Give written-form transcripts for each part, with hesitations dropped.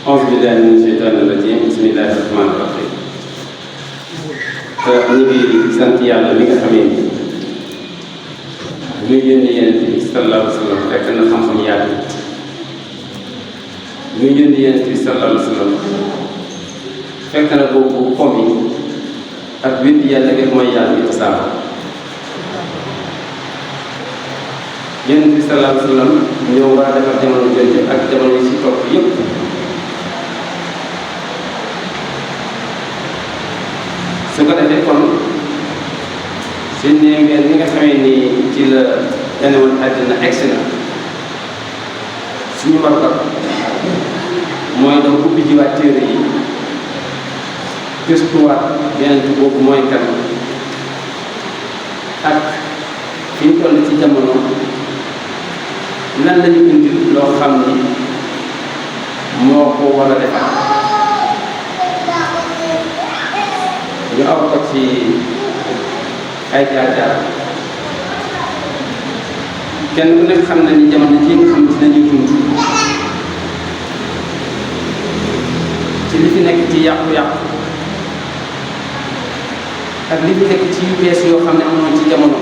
auzu billahi mina sheytaani rajim bismillahi rahmaani rahim ñu ngi sant yàlla mi nga xamee ni muy yónni Yonent bi sallallahu alayhi wa sallam fekk na xam-xam yaatu muy yónni Yonent bi sallallahu alayhi wa sallam fekk na boobu pom yi ak wér yàlla ngeen mooy yàlla bi tasaaroo Yonent bi sallallahu alayhi wa sallam ñëw war a defar jamono jooju ak jamono yi ci topp yépp su ko defee kon suñ ne ngeen ni nga xamee ni ci la ganewoon àddina egsi na suñu war mooy daw ubbi jiwaat téere yi gëstuwaat Yonent boobu mooy kan ak fi ñu toll ci jamono lan lañu indil loo xam ni moo ko war a defar ñu aw ko ci ay jaar-jaar kenn ku nekk xam na ni jamono ji nga xam ne dinañu dund ci li fi nekk ci yàqu-yàqu ak li fi nekk ci yu bees yoo xam ne amoon ci jamono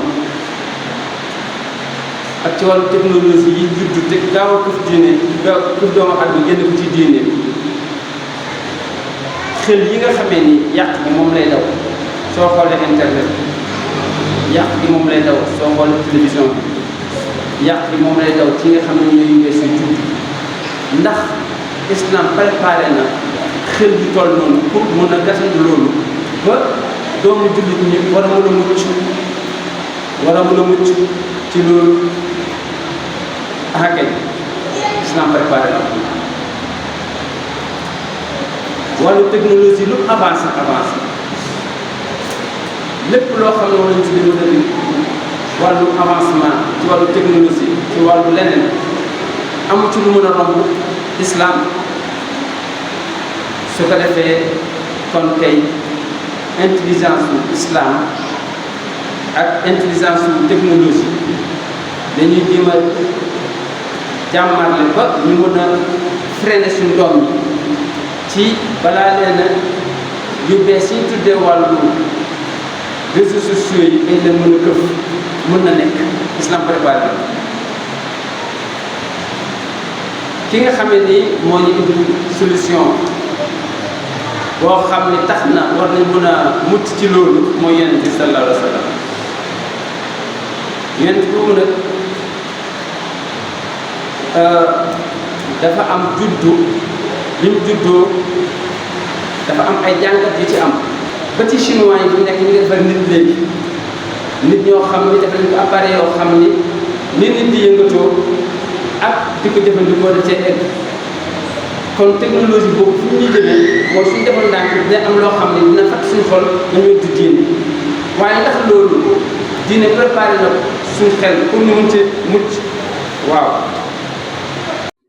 ak ci wàllu technologie yi juddu te gaaw a këf diine gaaw këf doomu adama génn ko ci diine xel yi nga xamee ni yàq bi moom lay daw soo xoolee internet yàq bi moom lay daw soo xoolee télévision bi yàq bi moom lay daw ci nga xam ne ñooy weesu judd ndax islam préparé na xel yu toll noonu pour mën a gasandu loolu ba doomu jullit ñi war a mën a mucc ci loolu akay islam préparé na wàllu technologie lu avancé lépp loo xam ne war nañ ci déglu wàllu avancement ci wàllu technologie ci wàllu leneen amu ci lu mën a romb islam su ko defee kon kay intelligence su islam ak intelligence su technologie dañuy jéem a jàmmarle ba ñu mën a freiner suñu doom yi ci balaa leen yu bees yi tuddee wàllu réseaux sociaux yi dañ leen mën a këf mën na nekk islam préparé ki nga xamee ni moo ñu indi solution boo xam ne tax na war nañ mën a mucc ci loolu mooy Yonent bi sallallahu alayhi wa sallam Yonent boobu nag dafa am juddu li mu juddoo dafa am ay jàngat yu ci am ba ci chinois yi fi nekk ñu ngi defar nit léegi nit ñoo xam ni def nañ ko appareil yoo xam ni nit di yëngatoo ak di ko jëfandikoo da cee egg kon technologie boobu fu ñuy jëmee mooy suñu defoon ndànk dina am loo xam ne dina fàtt suñu xol dañoo di diine waaye ndax loolu diine préparé na suñu xel pour ñu mën ci mucc waaw.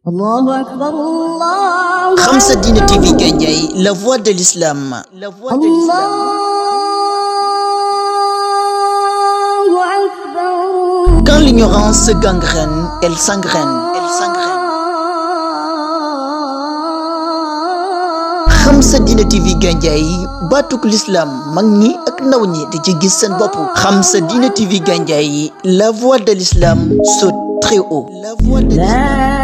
Allahu akbar Allah. Khamsa Dine TV Gandiaye, la voix de l'islam. La voix de l'islam. Allahu akbar. Quand l'ignorance se gangrène, elle s'engraine. Elle s'engraine. Khamsa Dine TV Gandiaye, batuk l'islam, mag ñi ak ndaw ñi di ci gis seen bopp. Khamsa Dine TV Gandiaye, la voix de l'islam saute très haut. La voix de l'islam.